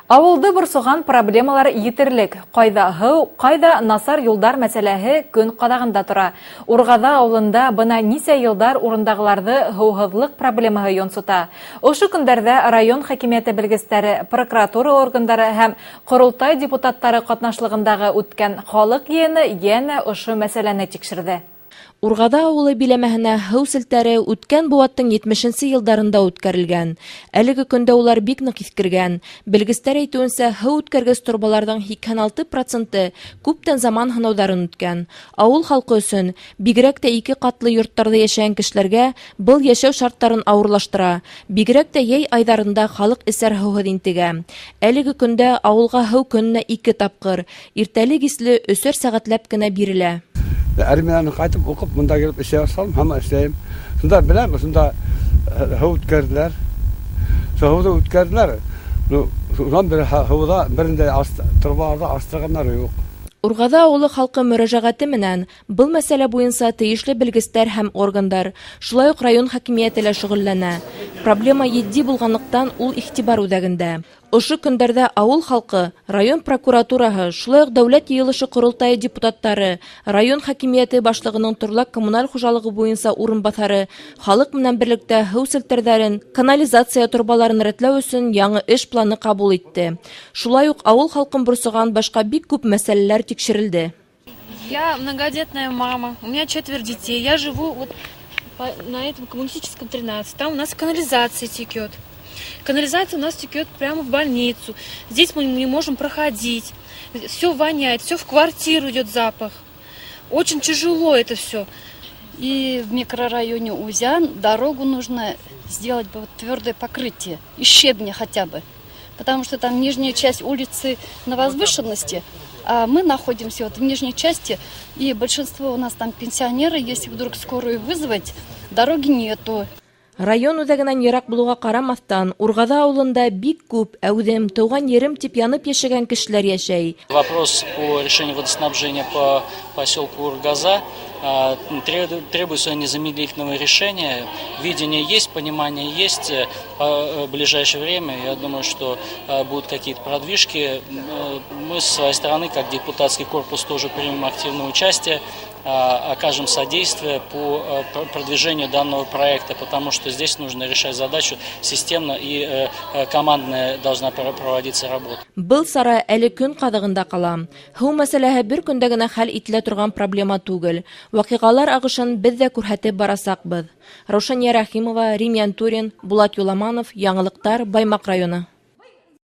Ауылды борсоған проблемалар етерлек. Ҡайҙа һыу, ҡайҙа насар юлдар мәсьәләһе көн ҡаҙағында тора. Урғаҙа ауылында бына нисә йылдар урындағыларҙы һыуһыҙлыҡ проблемаһы йонсота. Ошо көндәрҙә район хакимиәте белгестәре, прокуратура органдары һәм Ҡоролтай депутаттары ҡатнашлығындағы үткән халыҡ йыйыны йәнә ошо мәсьәләне тикшерҙе. Урғаҙа ауылы биләмәһенә һыу селтәре үткән быуаттың 70 нсе йылдарында үткәрелгән. Әлеге көндә улар бик ныҡ иҫкергән. Белгестәр әйтеүенсә, һыу үткәргес торбаларҙың 86 проценты күптән заман һынауҙарын үткән. Ауыл халҡы өсөн, бигерәк тә ике ҡатлы йорттарҙа йәшәгән кешеләргә, был йәшәү шарттарын ауырлаштыра. Бигерәк тә йәй айҙарында халыҡ эсәр һыуһыҙ интегә. Әлеге көндә ауылға һыу көнөнә ике тапҡыр, иртәле-кисле өсәр сәғәтләп кенә бирелә. Армиянан ҡайтып уҡып, бында килеп эшләй башланым, һаман эшләйем. Шунда беләм, шунда һыу үткәрҙеләр. Шул һыуҙы үткәрҙеләр. Ну, шунан бер һыуҙа берендә торбаларҙа астырғандар юҡ. Урғаҙа ауылы халҡы мөрәжәғәте менән был мәсьәлә буйынса тейешле белгестәр һәм органдар, шулай уҡ район хакимиәте лә шөғөлләнә. Проблема етди булғанлыҡтан, ул иғтибар үҙәгендә. Ошо көндәрҙә ауыл халҡы, район прокуратураһы, шулай уҡ Дәүләт Йыйылышы Ҡоролтайы депутаттары, район хакимиәте башлығының торлаҡ коммуналь хужалығы буйынса урынбаҫары халыҡ менән берлектә һыу селтәрҙәрен, канализация торбаларын рәтләү өсөн яңы эш планы ҡабул итте. Шулай уҡ ауыл халҡын борсоған башҡа бик күп мәсьәләләр тикшерелде. Я многодетная мама, у меня четверо детей. Я живу вот на этом Коммунистическом 13. Там у нас канализация текет. Канализация у нас текет прямо в больницу. Здесь мы не можем проходить. Все воняет, все в квартиру идет запах. Очень тяжело это все. И в микрорайоне Узян дорогу нужно сделать бы вот твердое покрытие, из щебня хотя бы. Потому что там нижняя часть улицы на возвышенности, а мы находимся вот в нижней части, и большинство у нас там пенсионеры, если вдруг скорую вызвать, дороги нету. Район үҙәгенән йыраҡ булыуға ҡарамаҫтан, Урғаҙа ауылында бик күп әүҙем, тыуған ерем тип янып йәшәгән кешеләр йәшәй. Вопрос по решению водоснабжения по поселку Ургаза требует незамедлительного решения. Видение есть, понимание есть. В ближайшее время, я думаю, что будут какие-то продвижки. Мы с своей стороны, как депутатский корпус, тоже примем активное участие, окажем содействие по продвижению данного проекта, потому что здесь нужно решать задачу системно и командная должна проводиться работа. Был сара әле көн ҡаҙағында ҡала. Һыу мәсьәләһе бер көндә генә хәл ителә торған проблема түгел. Ваҡиғалар ағышын беҙ ҙә күрһәтеп барасаҡбыҙ. Раушания Рәхимова, Рим Янтурин, Булат Юламанов, Яңылыҡтар, Баймаҡ районы.